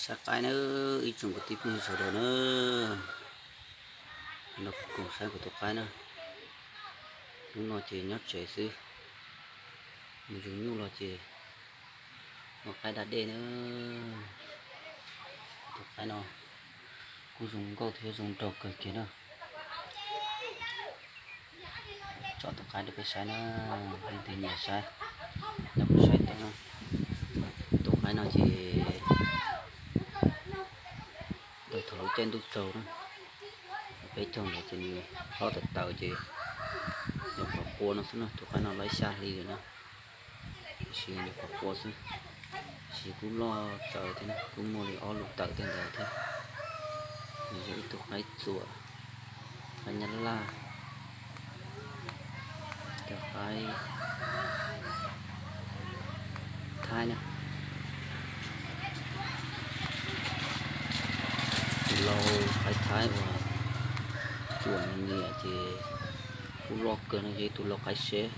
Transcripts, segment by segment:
Saib qaib na, ib tsoom kwv tij phooj ywg sawv daws na, no kuv koom saib kuv tus qaib na. Hnub no ces nyob tsev xwb, mus yug nyuj los ces muaj qaib da dej na. Tus qaib no kuj zoo nkauj thiab zoo nraug kawg kiag na. Tso tus qaib rau peb saib na, leej twg nyiam saib, nrog kuv saib tau na. Tus qaib no ces thaum lub caij ntuj tsaus na, peb caug ntawd ces nws hlob tawv tawv ces nyuam qhuav qua no xwb na. Tus qaib no lawv xya hli lawm na, tiam sis nyuam qhuav qua xwb, tiam sis kuj loj tsawv thiab na, kuj muaj li ob lub tawm tej ntawd thiab. Nws yog ib tug qaib txuas, qaib nyab laj, cov qaib thaib na. Tus lau qaib thaib uas tsuam nws niam ces kuj loj kawg no, yog ib tug lau qaib seb,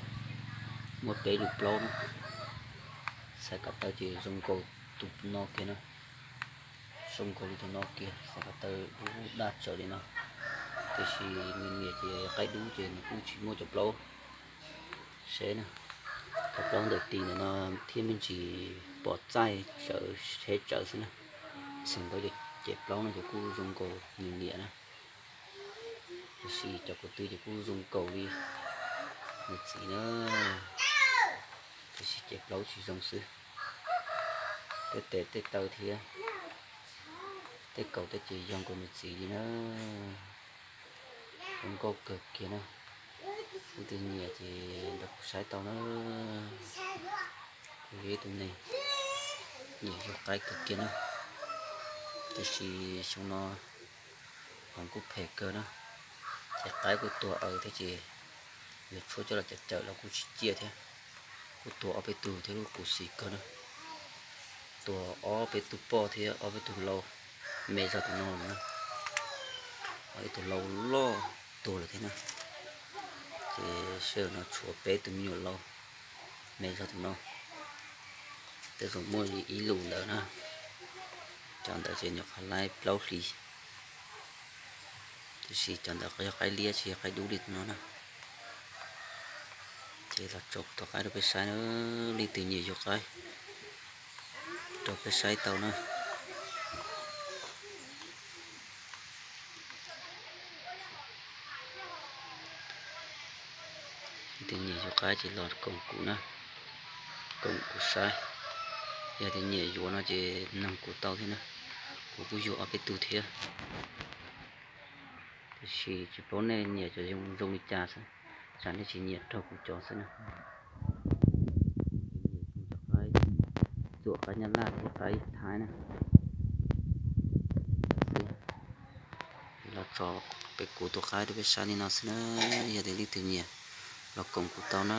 muaj peb lub plaub na. Xaiv ko taw ces zoo nkaus tus no kiag na, zoo nkaus li tus no kiag, xaiv ko taw dub daj tsawv li no. Tiam sis nws niam ces qaib dub ces nws kuj tsis muaj cov plaub seb na. Cov plaub ntawm tis ntawm no thiab me ntsis pom txaij tsawv seb tsawv xwb na. Xeem ntau ces plaub no ces kuj zoo nkaus nws niam na. Tiam sis cov ko taw ces kuj zoo nkaus li nws txiv na, tiam sis ces plaub tsis zoo xwb. Tej tes tej taw thiab tej kaus tej ces yog nkaus nws txiv li na. Zoo nkauj kawg kiag na. Leej twg nyiam ces nrog kuv saib tau na. Kuv yog ib tug neeg nyiam yug qaib kawg kiag na, tiam sis xyoo no hmoov kuj phem kawg na, ces qaib kuj tuag aws thiab ces yuav tshuab coj los cawm cawm los kuj tsis ciaj thiab. Kuj tuag ob peb tug thiab, lub khuv xim kawg na. Tuag ob peb tug poj thiab ob peb tug lau me zog tus no na. Ib tug lau loj tuag lawm thiab na. Ces sij hawm no tshuav peb tus me nyuam lau me zog tus no. Tej zaum muaj li ib lus ntawd na. Cov ntawd ces nyuam qhuav laib plaub hlis, tiam sis cov ntawd yog qaib liab tsis yog qaib dub li tus no na. Ces los tso kuv tus qaib rau peb saib na, leej twg nyiam yug qaib rau peb saib tau na. Leej twg nyiam yug qaib ces los koom kuv na, koom kuv saib. Yog tias nyiam yuav no ces noog kuv tau thiab na, kuv kuj yug ob peb tug thiab. Tiam sis tsis paub nej nyiam cov zoo li cas xwb, tsam nej tsis nyiam raug kuv cov xwb na. Txuam qaib nyab laj thiab qaib thaib na. Los tso peb kuv tus qaib rau peb saib li no xwb na, yog tias leej twg nyiam los koom kuv tau na.